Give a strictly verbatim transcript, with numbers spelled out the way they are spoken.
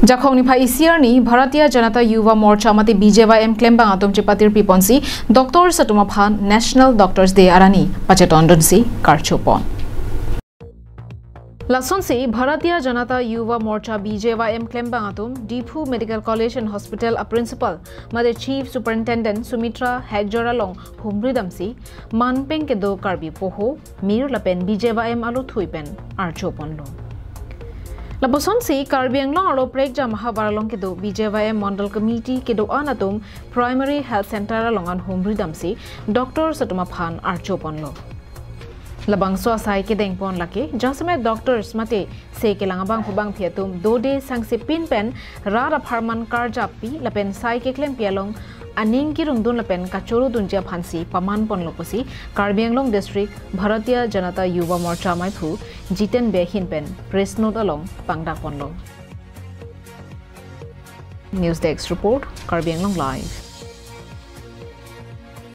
Jakhong niphai isi arni Bharatiya Janata Yuva Morcha mate B J Y M klembang atum chepatirpi ponsi doctors atum aphan National Doctors Day arni pachetondunsi karchopon. Lasonsi Bharatiya Janata Yuva Morcha B J Y M klembang atum Diphu Medical College and Hospital a principal mate Chief Superintendent Sumitra Hekjor along humri damsi manpeng kedo Karbi poho mir lapen B J Y M alothui pen archoponlo. Lapusonsi Karbi Anglong arlo prekjam ahavar along kedo B J Y M Mondal Committee kedo-an atum Primary Health Center along an humri damsi doctors atum aphan archoponlo. Labangso asai kedengpon lake jasemet doctors mate se kelang abangphu bangphi atum dode sangsepin pen rat apharman karjappi lapen sai keklempi along aning kirungdun lapen kachorudunji aphansi pamanponlo pusi Karbi Anglong District Bharatiya Janata Yuva Morcha maiphu Jiten Bey ahin pen press note along pangdakponlo. News Desk Report, Karbi Anglong Live.